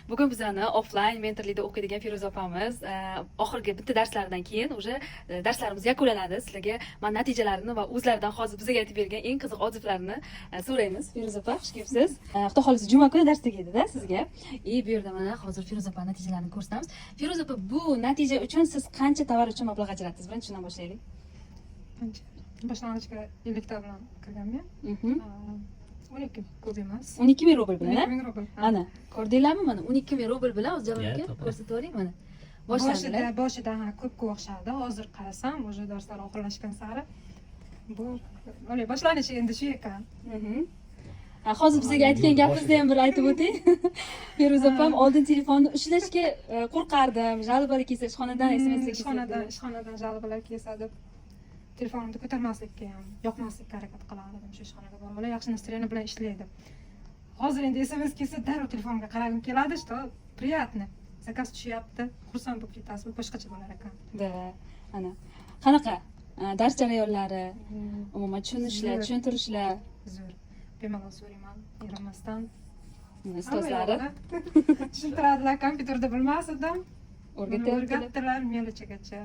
Bugun bizani offline mentorlikda o'qiydigan Feruza opamiz oxirgi bitta darslaridan keyin уже darslarimiz yakunlanadi. Sizlarga man natijalarini va o'zlaridan hozir bizga aytib bergan eng qiziq отзыв larini so'raymiz. Feruza opa, xush kelibsiz. Xudo xohlasa, juma kuni dars tugaydi-da sizga. И bu yerda mana hozir Feruza opa natijalarini ko'rsatamiz. Feruza opa, bu natija uchun siz qancha tovar uchun mablag' ajratdingiz? Birinchi shundan boshlaylik. Birinchi boshlang'ichga 50 ta bilan kirganman. 12, ko'p emas. 12 ming rubl bilan, 12 a? ming rubl. Ha. Ana, ko'rdinglarmi, mana 12 ming rubl bilan o'zi Jalol Ya, aka to'g'ri. ko'rsatib yuboring, mana. Boshida Boshlandilar. boshida, ha, ko'pga o'xshardi. Hozir qarasam, уже darslar oxirlashgan sari bu o'lay boshlanishi endi shu ekan. Ha, hozir bizga aytgan gapingizni ham bir aytib o'ting. Feruza opam oldin telefonni ushlashga qo'rqardim. Жалоба lar kelsa, ishxonadan SMS lar kelsa. Ishxonadan жалоба lar kelsa deb telefonimni ko'tarmaslikka ham, yoqmaslikka harakat qilardim. Shu ishxonaga borib, ular yaxshi настроение bilan ishlaydi. Hozir endi SMS kelsa, darrov telefonga qaragim keladi, что приятно. Заказ tushyapti, xursand bo'lib ketasiz, bu boshqacha bo'lar ekan. Да, ana. Qanaqa? Dars jarayonlari, umuman tushunishlar, Zo'r. tushuntirishlar, Zo'r. Bemalol so'rayman, erinmasdan. Ustozlari Tushuntiradilar, kompyuterda bilmas edim. o'rgatyaptilar. O'rgatdilar мелочь gacha.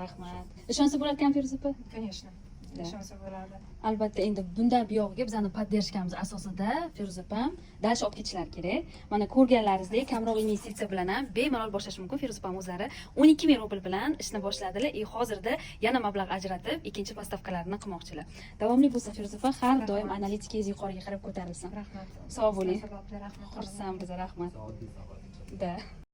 Rahmat. Ishonsa bo'larkan, Feruza opa? Конечно. Да. Ishonsa bo'ladi. Albatta, endi bundan buyog'iga bizani поддержка miz asosida Feruza opam дальше olib ketishlari kerak. Mana ko'rganlaringizdek, kamroq investitsiya bilan ham bemalol boshlash mumkin. Feruza opam o'zlari 12 ming rubl bilan ishni boshladilar и hozirda yana mablag' ajratib, ikkinchi поставка larini qilmoqchilar. Davomli bo'lsin, Feruza opa, har doim Rahmat. Analitikaingiz yuqoriga qarab ko'tarilsin. Rahmat. Sog' bo'ling. Sababli rahmat. Xursand biz, rahmat. Да.